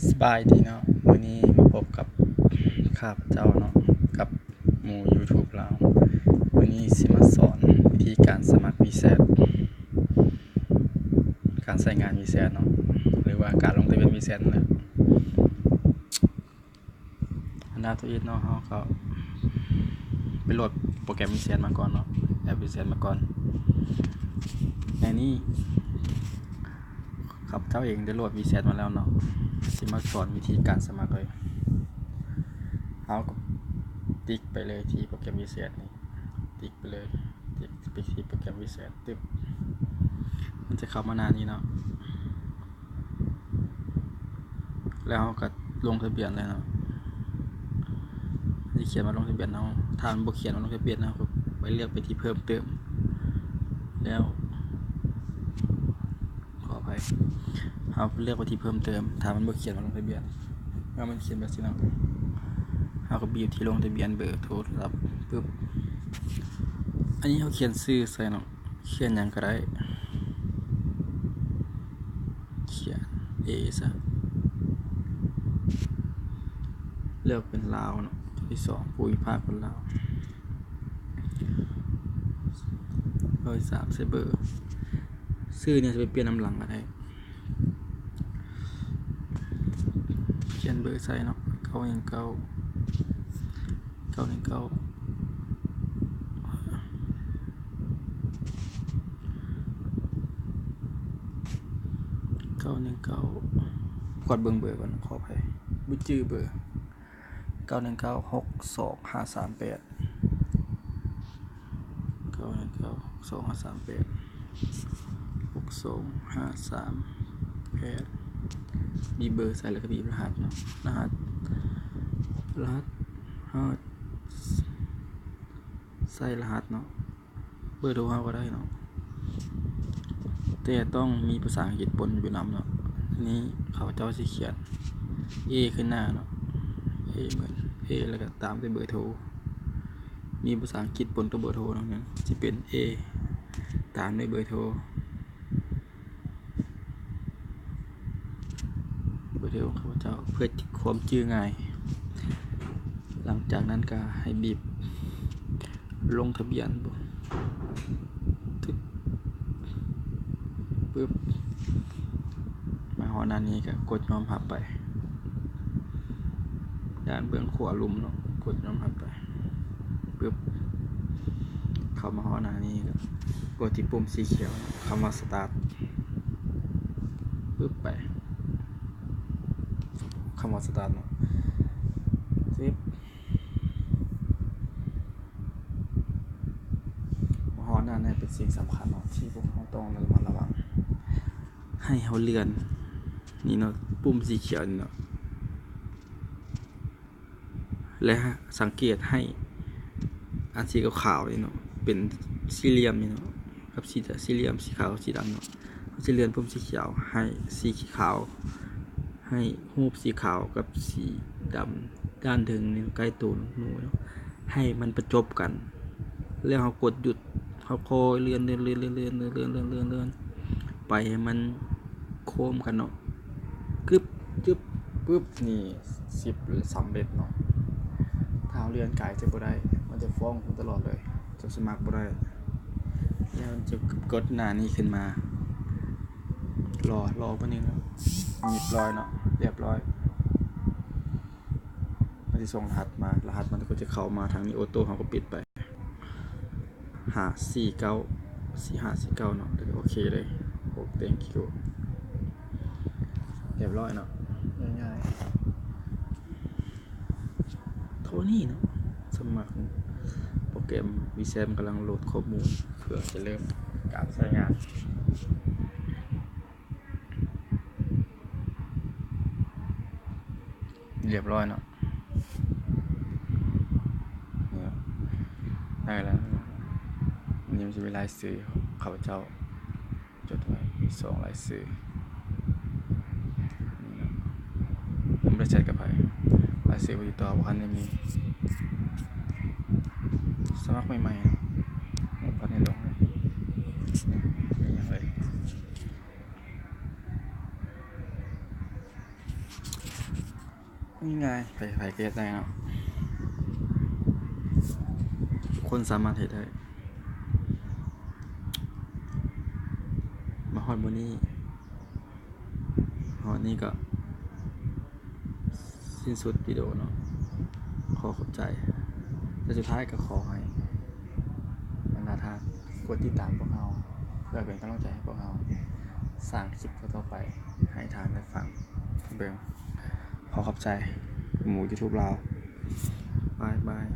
ສະບາຍດີເນາະ, ມື້ນີ້ມາພົບກັບຂ້າພະເຈົ້າເນາະ ກັບໝູ່ຢູທູບລາວ. ມື້ນີ້ຊິມາສອນວິທີການສະໝັກວີແຊັດ ການໃຊ້ງານວີແຊັດເນາະ ຫຼືວ່າການລົງທະບຽນວີແຊັດນັ້ນແຫຼະ. ອັນດັບທີໜຶ່ງເນາະ ເຮົາກໍໄປໂຫຼດໂປຣແກຣມວີແຊັດມາກ່ອນເນາະ, ແອັບວີແຊັດມາກ່ອນ. ໃນນີ້ຂ້າພະເຈົ້າເອງໄດ້ໂຫຼດວີແຊັດມາແລ້ວເນາະ, ຊິມາສອນວິທີການສະໝັກເລີຍ. ເຮົາກໍຕິກໄປເລີຍທີ່ໂປຣແກຣມວີແຊັດນີ້, ຕິກໄປເລີຍ, ຕິກໄປທີ່ໂປຣແກຣມວີແຊັດ ຕຶບ ມັນຈະເຂົ້າມາໜ້ານີ້ເນາະ. ແລ້ວເຮົາກໍລົງທະບຽນເລີຍເນາະ, ມັນຈະຂຽນວ່າລົງທະບຽນເນາະ. ຖ້າມັນບໍ່ຂຽນວ່າລົງທະບຽນ ເຮົາກໍໄປເລືອກໄປທີ່ເພີ່ມເຕີມ. ແລ້ວ ຂໍອະໄພ, ເຮົາເລືອກໄປທີ່ເພີ່ມເຕີມ ຖ້າມັນບໍ່ຂຽນວ່າລົງທະບຽນ. ແລ້ວມັນຂຽນແບບຊີ້ເນາະ, ເຮົາກໍບີບທີ່ລົງທະບຽນເບີໂທລະສັບ ປຶບ. ອັນນີ້ເຮົາຂຽນຊື່ໃສ່ເນາະ, ຂຽນຫຍັງກໍໄດ້. ຂຽນເອຊະ ເລືອກເປັນລາວເນາະ, ທີສອງ ພູມິພາກຄົນລາວ. ເບີສາມ ໃສ່ເບີ, ຊື່ນີ້ຈະໄປປ່ຽນນຳຫຼັງກໍໄດ້. ຂຽນເບີໃສ່ເນາະ, ເກົ້າໜຶ່ງເກົ້າ ເກົ້າໜຶ່ງເກົ້າ ເກົ້າໜຶ່ງເກົ້າ. ກວດເບິ່ງເບີກ່ອນ, ຂໍອະໄພ ບໍ່ຈື່ເບີ. ເກົ້າໜຶ່ງເກົ້າ ຫົກສອງຫ້າສາມແປດ, ເກົ້າໜຶ່ງເກົ້າ ຫົກສອງຫ້າສາມແປດ ຫົກສອງຫ້າສາມແປດ. ບີບເບີໃສ່ ແລ້ວກໍບີບລະຫັດເນາະ, ລະຫັດ ລະຫັດ ຮະ ໃສ່ລະຫັດເນາະ, ເບີໂທເຮົາກໍໄດ້ເນາະ, ແຕ່ຕ້ອງມີພາສາອັງກິດປົນຢູ່ນຳເນາະ. ອັນນີ້ຂ້າພະເຈົ້າຊິຂຽນເອຂຶ້ນໜ້າເນາະ, ເອເໝືອນເອ ແລ້ວກໍຕາມດ້ວຍເບີໂທ. ມີພາສາອັງກິດປົນກັບເບີໂທເນາະ, ຊິເປັນເອຕາມດ້ວຍເບີໂທ. ເບີໂທຂອງຂ້າພະເຈົ້າ ເພື່ອຄວາມຈື່ງ່າຍ. ຫຼັງຈາກນັ້ນກໍໃຫ້ບີບລົງທະບຽນ ຕຶບ ປຶບ ມາຮອດໜ້ານີ້ກໍກົດຍອມຮັບໄປ. ດ້ານເບື້ອງຂວາລຸ່ມເນາະ, ກົດຍອມຮັບໄປ ປຶບ ເຂົ້າມາຮອດໜ້ານີ້ ກໍກົດທີ່ປຸ່ມສີຂຽວ ຄຳວ່າສະຕາດ ປຶບ ໄປ ຄຳວ່າສະຕາດເນາະ ສິບ ມາຮອດໜ້ານີ້ ເປັນສິ່ງສຳຄັນເນາະ ທີ່ພວກເຮົາຕ້ອງລະມັດລະວັງ. ໃຫ້ເຮົາເລື່ອນນີ້ເນາະ ປຸ່ມສີຂຽວນີ້ເນາະ ແລະ ສັງເກດໃຫ້ອັນສີຂາວໆນີ້ເນາະ ເປັນສີ່ຫຼ່ຽມນີ້ເນາະ ກັບສີ່ ສີ່ຫຼ່ຽມ ສີຂາວກັບສີດຳເນາະ. ເຮົາຈະເລື່ອນປຸ່ມສີຂຽວໃຫ້ສີຂາວ ໃຫ້ຮູບສີຂາວກັບສີດຳດ້ານເທິງນີ້ໃກ້ໂຕໜູເນາະ ໃຫ້ມັນປະຈົບກັນ ແລ້ວເຮົາກົດຢຸດ ເຮົາຄ່ອຍເລື່ອນ ເລື່ອນ ເລື່ອນ ເລື່ອນ ໄປໃຫ້ມັນໂຄ້ງກັນເນາະ ກຶບ ຈຶບ ປຶບ ນີ້ ສິບ ສຳເລັດເນາະ. ຖ້າເຮົາເລື່ອນໄກຈະບໍ່ໄດ້ ມັນຈະຟ້ອງຢູ່ຕະຫຼອດເລີຍ ເຈົ້າຊິໝັກບໍ່ໄດ້ ແລ້ວມັນຈະກົດໜ້ານີ້ຂຶ້ນມາ ລໍ ລໍບາດໜຶ່ງ ຮຽບຮ້ອຍເນາະ ຮຽບຮ້ອຍ. ມັນຊິສົ່ງລະຫັດມາ ລະຫັດມັນກໍຈະເຂົ້າມາທາງນີ້ ໂອໂຕ້ເຮົາກໍປິດໄປ ຫ້າສີ່ເກົ້າ ສີ່ຫ້າສີ່ເກົ້າເນາະ ແລ້ວກໍໂອເຄເລີຍ ໂອ thank you ຮຽບຮ້ອຍເນາະ ງ່າຍໆ ເທົ່ານີ້ເນາະ. ສະໝັກໂປຣແກຣມ ວີແຊັດ ກຳລັງໂຫຼດຂໍ້ມູນ ເພື່ອຈະເລີ່ມການໃຊ້ງານ. ຮຽບຮ້ອຍເນາະ ນີ້ ໄດ້ແລ້ວ. ນີ້ມັນຈະມີລາຍຊື່ຂອງຂ້າພະເຈົ້າ ຈົດໄວ້ ມີສອງລາຍຊື່ ນີ້ເນາະ ຍັງບໍ່ໄດ້ແຊັດກັບໃຜ ລາຍຊື່ຜູ້ຕິດຕໍ່ບໍ່ທັນໄດ້ມີ. ສະໝັກໃໝ່ໆ ຍັງບໍ່ທັນໄດ້ລົງເລີຍ ຍັງເລີຍ. ງ່າຍໆ ໃຜໆກໍເຮັດໄດ້ເນາະ ທຸກຄົນສາມາດເຮັດໄດ້. ມາຮອດມື້ນີ້ ຮອດນີ້ກໍສິ້ນສຸດວິດີໂອເນາະ. ຂໍຂອບໃຈ ແຕ່ສຸດທ້າຍກໍຂໍໃຫ້ບັນດາທ່ານກົດຕິດຕາມພວກເຮົາ ເພື່ອເປັນກຳລັງໃຈໃຫ້ພວກເຮົາສ້າງຄລິບຕໍ່ໆໄປໃຫ້ທ່ານໄດ້ຟັງເບິ່ງ. ຂໍຂອບໃຈໝູ່ຢູທູບລາວ. ບາຍບາຍ.